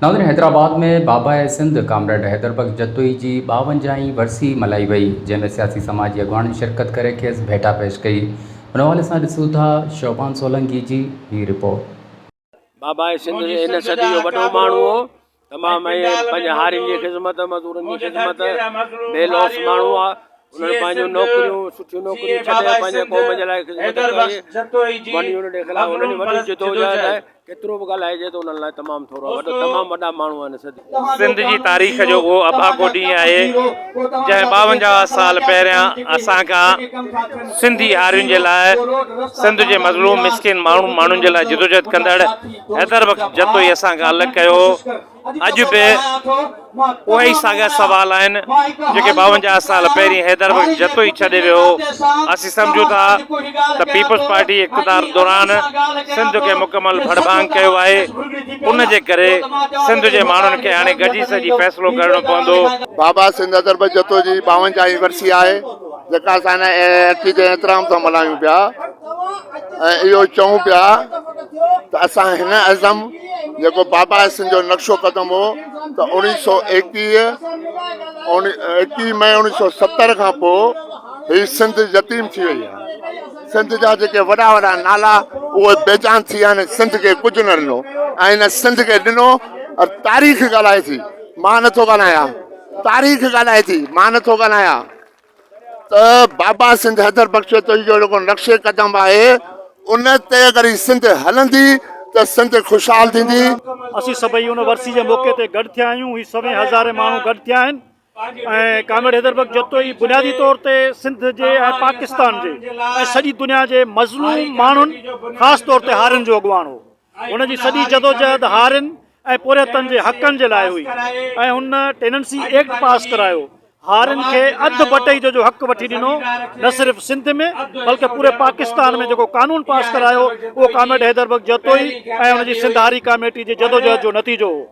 ناظرين حيدرآباد ۾ باباء سنڌ ڪامريڊ حيدر بخش جتوئي جي ٻاونجاهين ورسي ملهائي وئي جنهن ۾ سياسي سماجي اڳواڻن شرڪت ڪري کيس ڀيٽا پيش ڪئي ان حوالي سان ڏسون ٿا شعبان سولنگي جي هي رپورٽ. باباء سنڌ هن صدي جو وڏو ماڻهو هو تمام ۽ پنهنجي هارين جي خدمت مزورن جي خدمت بي لوث ماڻهو آ انهن پنهنجون نوڪريون سٺيون نوڪريون ڇڏي پنهنجي قوم جي لاء خدمت ڪئي ون يونٽ جي خلاف انهن جي وڏي جدوجهد آهي ڪيترو به ڳالهائجي ته انهن لاء تمام ٿورو آهي وڏو تمام وڏا ماڻهو آهن سنڌ سنڌ جي تاريخ جو اهو اڀاڳو ڏينهن آهي جنهن 52 سال پهريان اسان کان سنڌي هارين جي لاء سنڌ جي مظلوم مسڪين ماڻهو ماڻهن جي لاء جدوجهد ڪندڙ حيدر بخش جتوئي اسان کان الڳ ڪيو هو. اڄ به اهي ئي ساڳيا سوال آهن جيڪي 52 سال پهرين حيدر بخش جتوئي ڇڏي ويو هو. اسين سمجهون ٿا ته پيپلز پارٽي اقتدار دوران سنڌ کي مڪمل ڀڙڀانگ ڪيو آهي ان جي ڪري سنڌ جي ماڻهن کي هاڻي گڏجي سڏجي فيصلو ڪرڻو پوندو. بابا سنڌ حيدر بخش جتوئي جي ٻاونجاهين ورسي آهي جيڪا اسان هن عقيدي ۽ احترام سان ملهايون پيا ۽ اهو چئون پيا ته اسان هن عزم جيڪو بابا سنڌ جو نقشو قدم هو ته اوڻيهه سو ايڪيهه ايڪيهه مئي اوڻيهه سو ستر کان پوء هي سنڌ يتيم ٿي وئي آهي سنڌ جا جيڪي وڏا وڏا نالا اهي بيجان ٿي ويا آهن سنڌ کي ڪجهه نه ڏنو ۽ هن سنڌ کي ڏنو تاريخ ڳالهائي ٿي مان نٿو ڳالهايان تاريخ ڳالهائي ٿي مان نٿو ڳالهايان ته بابا سنڌ حيدر بخش جتوئي جو جيڪو نقش قدم آهي ان تي اگر هي سنڌ هلندي ته سنڌ خوشحال ٿيندي. اسين سڀئي ان ورسي جي موقعي تي گڏ ٿيا آهيون هي سوين هزارين ماڻهو گڏ ٿيا آهن ۽ ڪامريڊ حيدر بخش جتوئي بنيادي طور تي سنڌ جي ۽ پاڪستان جي ۽ سڄي دنيا جي مظلوم ماڻهن خاص طور تي هارين جو اڳواڻ هو هن جي سڄي جدوجهد هارين ۽ پورهيتن جي حقن جي لاء هئي ۽ هن ٽيننسي ايڪٽ پاس ڪرايو، هارين کي اڌ بٽئي جو جو حق وٺي ڏنو، نه صرف سنڌ ۾ بلڪه پوري پاڪستان ۾ جيڪو قانون پاس ڪرايو اهو ڪامريڊ حيدر بخش جتوئي ۽ ان جي سنڌ هاري ڪاميٽي جي جدوجهد جو نتيجو هو.